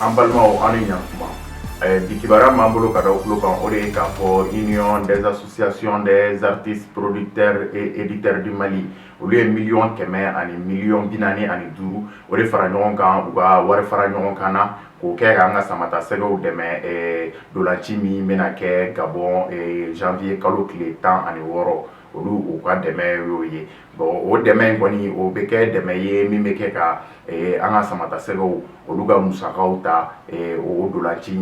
An balimaw, an ni ɲankuma. Bi kibaruya m'an bolo ka da aw tulo kan, o de ye k'a fɔ Union des associations des artistes producteurs et éditeurs du Mali, olu ye 145 miliyɔn o de fara ɲɔgɔn kan, u ka wari fara ɲɔgɔn kan na k'o kɛ k'an ka Samata Sɛgɛw dɛmɛ dolanci min bɛna kɛ Gabon janvier kalo tile 16. Olu u ka dɛmɛ y'o ye. Bon, o dɛmɛ in kɔni, o bɛ kɛ dɛmɛ ye min bɛ kɛ ka an ka Samata Sɛgɛw olu ka musakaw ta o dolanci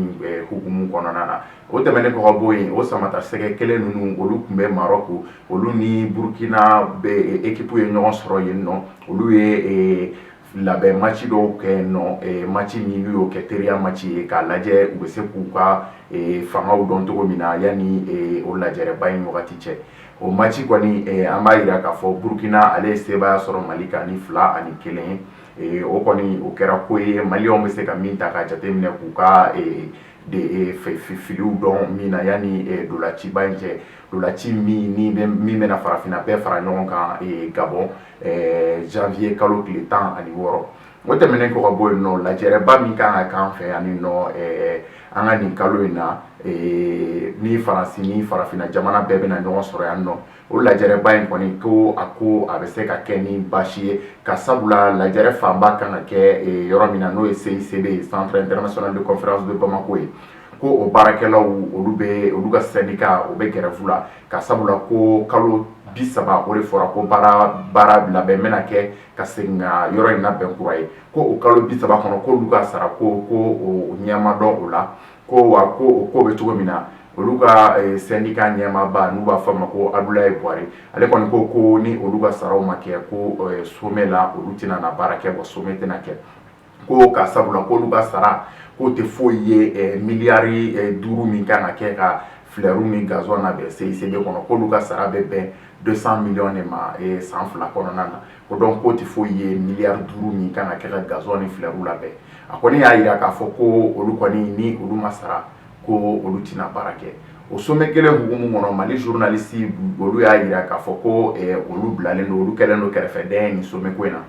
hukumu kɔnɔna na. O tɛmɛnen kɔ ka bɔ yen, o Samata Sɛgɛ kelen ninnu, olu tun bɛ Maroc, olu ni Burkina bɛ équipe ye ɲɔgɔn sɔrɔ yen nɔ. Olu ye labɛn match dɔw kɛ yen nɔ, match min n'u y'o kɛ teriya match ye, k'a lajɛ u bɛ se k'u ka fangaw dɔn cogo min na yanni o lajɛrɛba in wagati cɛ. O match kɔni, an b'a jira k'a fɔ Burkina ale ye sebaaya sɔrɔ Mali kan ni 2-1 ye. O kɔni, o kɛra ko ye Maliyɛnw bɛ se ka min ta ka jateminɛ k'u ka filiw dɔn min na yanni dolaciba in cɛ, dolaci min ni min bɛna farafinna bɛɛ fara ɲɔgɔn kan Gabon janvier kalo tile 16. O tɛmɛnen kɔ ka bɔ yen nɔ, lajɛrɛba min kan ka k'an fɛ yan nɔ an ka nin kalo in na, ni Faransi ni farafinna jamana bɛɛ bɛna ɲɔgɔn sɔrɔ yan nɔ, o lajɛrɛba in kɔni, ko a ko a bɛ se ka kɛ ni baasi ye, ka sabula lajɛrɛ fanba kan ka kɛ yɔrɔ min na, n'o ye CICB, Centre international de conférence de Bamako ye, ko o baarakɛlaw, olu bɛ olu ka syndicat o bɛ grève la, ka sabula ko kalo 30 o de fɔra ko baara labɛn bɛna kɛ ka segin ka yɔrɔ in labɛn kura ye, ko o kalo 30 kɔnɔ, k'olu ka sara ko o ɲɛma dɔn o la. Ko wa ko o ko bɛ cogo min na, olu ka syndicat ɲɛmaaba, n'u b'a fɔ a ma ko Abdoulaye Bouaré, ale kɔni ko ko ni olu ka saraw ma kɛ, ko sommet la olu tɛna na baara kɛ, wa sommet tɛna kɛ, ko ka sabula k'olu ka sara k'o tɛ foyi ye miliyari 5 min kan ka kɛ ka fleurs ni gazon labɛn CICB kɔnɔ, k'olu ka sara bɛ bɛn 200 millions de ma san 2 kɔnɔna na, ko donc k'o tɛ foyi ye miliyari 5 min kan ka kɛ ka gazon ni fleurs labɛn. A kɔni y'a jira k'a fɔ ko olu kɔni, ni olu ma sara, ko olu tɛna baara kɛ. O sommet kelen hukumu kɔnɔ, Mali journaliste olu y'a jira k'a fɔ ko olu bilalen don, olu kɛlen don kɛrɛfɛdɛn nin sommet ko in na,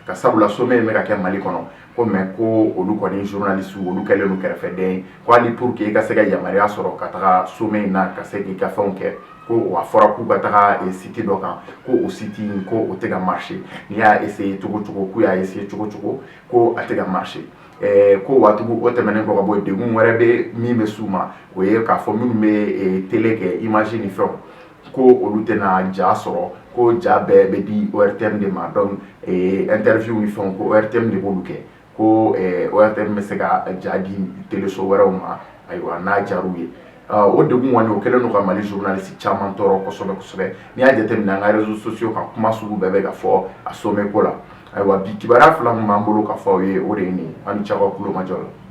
ka sabula sommet in bɛ ka kɛ Mali kɔnɔ ko, mais ko olu kɔni journaliste, olu kɛlen don kɛrɛfɛdɛn ye, ko hali pour que i ka se ka yamaruya sɔrɔ ka taga sommet in na, ka se k'i ka fɛnw kɛ, ko a fɔra k'u ka taga site dɔ kan, ko o site in, ko o tɛ ka marcher. N'i y'a essayer cogo cogo, k'u y'a essayer cogo cogo, ko a tɛ ka marcher. Ko waatigu o tɛmɛnen kɔ ka bɔ yen, degun wɛrɛ bɛ min bɛ s'u ma, o ye k'a fɔ minnu bɛ télé kɛ, image ni fɛnw, ko olu tɛna ja sɔrɔ, ko ja bɛɛ bɛ di ORTM de ma. Donc interview ni fɛnw, ko ORTM de b'olu kɛ, ko ORTM bɛ se ka ja di téléso wɛrɛw ma, ayiwa, n'a diyar'u ye. O degun kɔni, o kɛlen don ka Mali journaliste caman tɔɔrɔ kosɛbɛ kosɛbɛ. N'i y'a jateminɛ an ka réseaux sociaux kan, kuma sugu bɛɛ bɛ ka fɔ a sommet ko la. Ayiwa, bi kibaruya fila min b'an bolo ka fɔ aw ye, o de ye nin ye. An ni ce aw ka kulomajɔ la.